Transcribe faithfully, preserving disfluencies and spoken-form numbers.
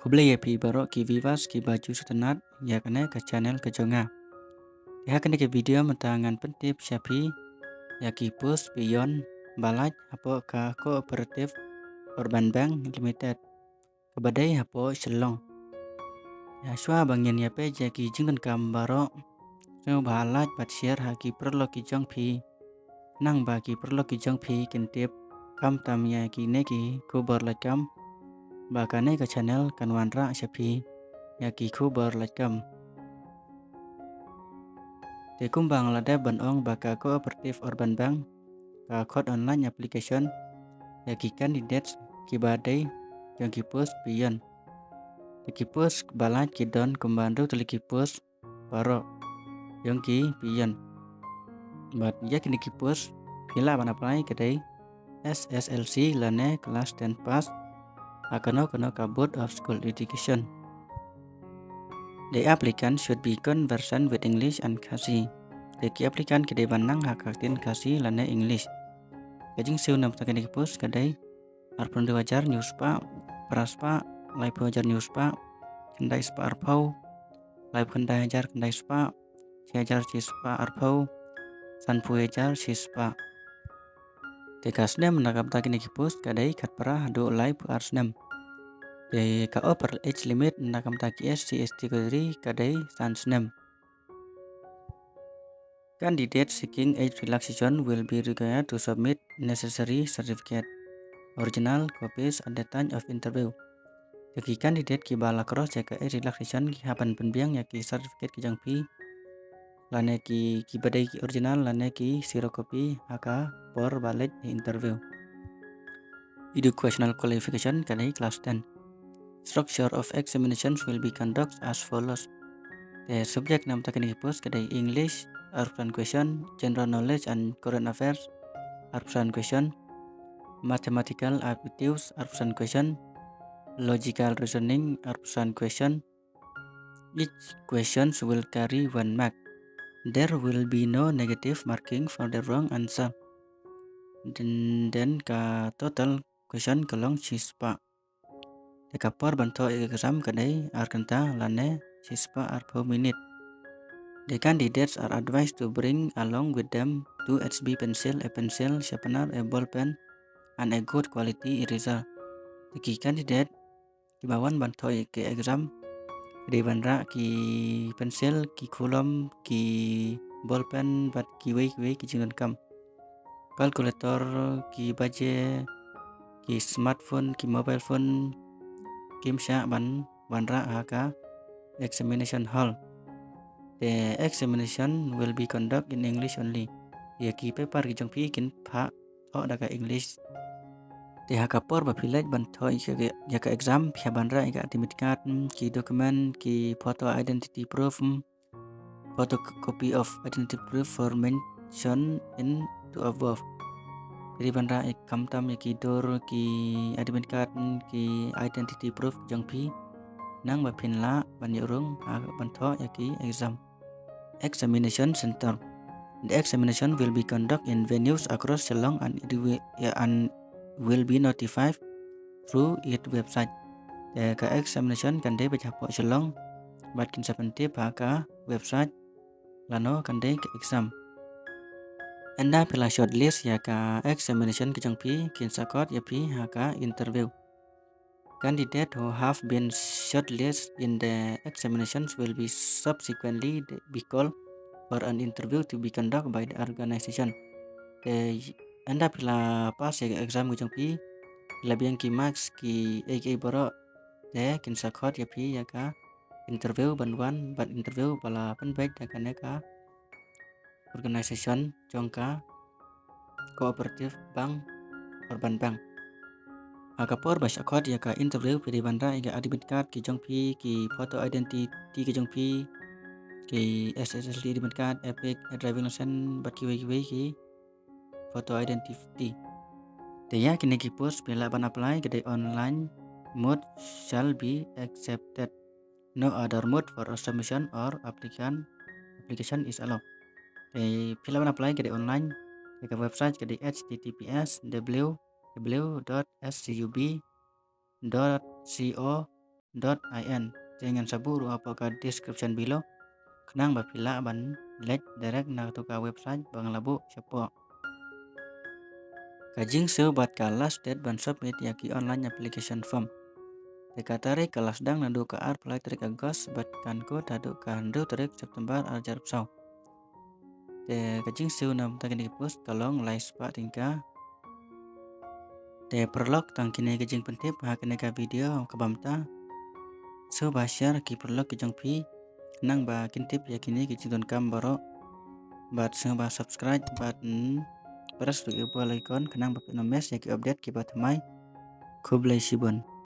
Khublei ïa phi baroh ki viewers kiba ju sngewtynnat ïa kane ka channel ka jong nga. Te ha kane ka video mynta ngan pyntip sha phi ïa ki post peon ba lait hapoh ka Cooperative Urban Bank Limited kaba dei hapoh Shillong. Ïa shuwa ba ngin ïa peit ïa ki jingdonkam baroh, sngewbha like bad share ha ki paralok ki jong phi, nang ba ki paralok ki jong phi kin tip khamtam ïa kine ki khubor lait kam, ba kane ka channel kan wanrah sha phi ïa ki khubor lait kam. Te kumba nga la dep ban ong ba ka Cooperative Urban Bank ka khot online application ïa ki candidates kiba dei jong ki post peon. Te ki post ba lait ki don kumba hynriew tylli ki post baroh jong ki peon. Bad ïa kine ki post phi lah ban apply ka dei S S L C lane class ten pass ha kano kano ka Board of School Education. The applicant should be conversant with English and Khasi. Te ki applicant ki dei ban nang ha ka ktien Khasi lane English. Ka jingsiew namar kine ki post ka dei arphew hynriew hajar hynñiew spah, phra spah, laiphew hajar hynñiew spah, khyndai spah arphew, laiphew khyndai hajar khyndai spah, shi hajar shi spah arphew, sanphew hajar shi spah. Te ka snem na ka bynta kine ki post ka dei khatphra haduh laiphew ar snem. Te ka upper age limit na ka bynta ki S C S T category ka dei san snem. Candidates seeking age relaxation will be required to submit necessary certificate, original copies at the time of interview. Te ki candidate kiba la cross ïa ka age relaxation ki hap ban pynbiang ïa ki certificate ki jong phi, lane ki, kiba dei ki original lane ki xerox copy ha ka por ba leit interview. Educational qualification ka dei class ten. Structure of examinations will be conducted as follows. Te subject namar kine ki post ka dei English, arphew san question, general knowledge and current affairs, arphew san question, mathematical aptitudes, arphew san question, logical reasoning, arphew san question. Each questions will carry one mark. There will be no negative marking for the wrong answer. Then, then ka total question ka long shi spah. Te ka por ban thoh ïa ka exam ka dei ar kynta lane shi spah arphew minit. The candidates are advised to bring along with them two H B pencil, a pencil sharpener, a ball pen, and a good quality eraser. Te ki candidate kiba wan ban thoh ïa ka exam ki dei ban rah ki pencil, ki khulom, ki ball pen bad kiwei kiwei ki jingdonkam. Calculator, ki baje, ki smartphone, ki mobile phone, kim shah ban wanrah ha ka examination hall. The examination will be conduct in English only. Ïa ki paper ki jong phi kin phah thoh da ka English. Te ha ka por ba phi leit ban thoh ïa ka, ïa ka exam, phi hap ban rah ïa ka admit card, mm, ki document, ki photo identity proof, mm, photocopy of identity proof for mention in to above. Phi dei ban rah ïa khamtam ïa ki dur, ki admit card, mm, ki identity proof jong phi, nang ba phin lah ban ïoh rung ha ban thoh ïa ki exam. Examination center. The examination will be conduct in venues across Shillong and it will, yeah, and will be notified through its website. Te ka examination kan dei beit hapoh Shillong bad kin sa pyntip ha ka website lano kan dei ka exam. Ynda phi la shortlist ïa ka examination ka jong phi kin sa khot ïa phi ha ka interview. Candidate who have been shortlisted in the examinations will be subsequently be called for an interview to be conducted by the organization. Te ynda phi la pass ïa ka exam ka jong phi, phi la biang ki marks kiei kiei baroh, te kin sa khot ïa phi ïa ka interview ban wan bad interview ba la pynbeit da kane ka organization jong ka Cooperative Bank, Urban Bank. Ha ka por ba shah khot ïa ka interview phi dei ban rah ïa ka admit card ki jong phi, ki photo identity ki jong phi, ki S S L C admit card, EPIC, driving license bad kiwei kiwei ki photo identity. Te ïa kine ki post phi lah ban apply ka dei online mode shall be accepted. No other mode for submission or applicant application is allowed. Te phi lah ban apply ka dei online, te ka website ka dei H T T P S W W W dot S C U B dot C O dot in. Te ngan sa buh ruh hapoh ka description below khnang ba phi lah ban leit direct na katu ka website ba nga la buh shapoh. Ka jingsiew bad ka last date ban submit ïa ki online application form. Te ka tarik ka la sdang naduh ka arphew lai tarik August bad kan kut haduh ka hynriew tarik September ar hajar arphew saw. Te ka jingsiew na bynta kine ki post ka long lai spah tyngka. Te paralok, tang kine ki jingpyntip ha kane ka video kaba mynta. Sngewbha share ki paralok ki jong phi khnang ba kin tip ïa kine ki jingdonkam baroh. Bad sngewbha subscribe bad, mm, press ruh ïa u bell icon khnang ba phin ym miss ïa ki update kiba thymmai. Khublei shibun.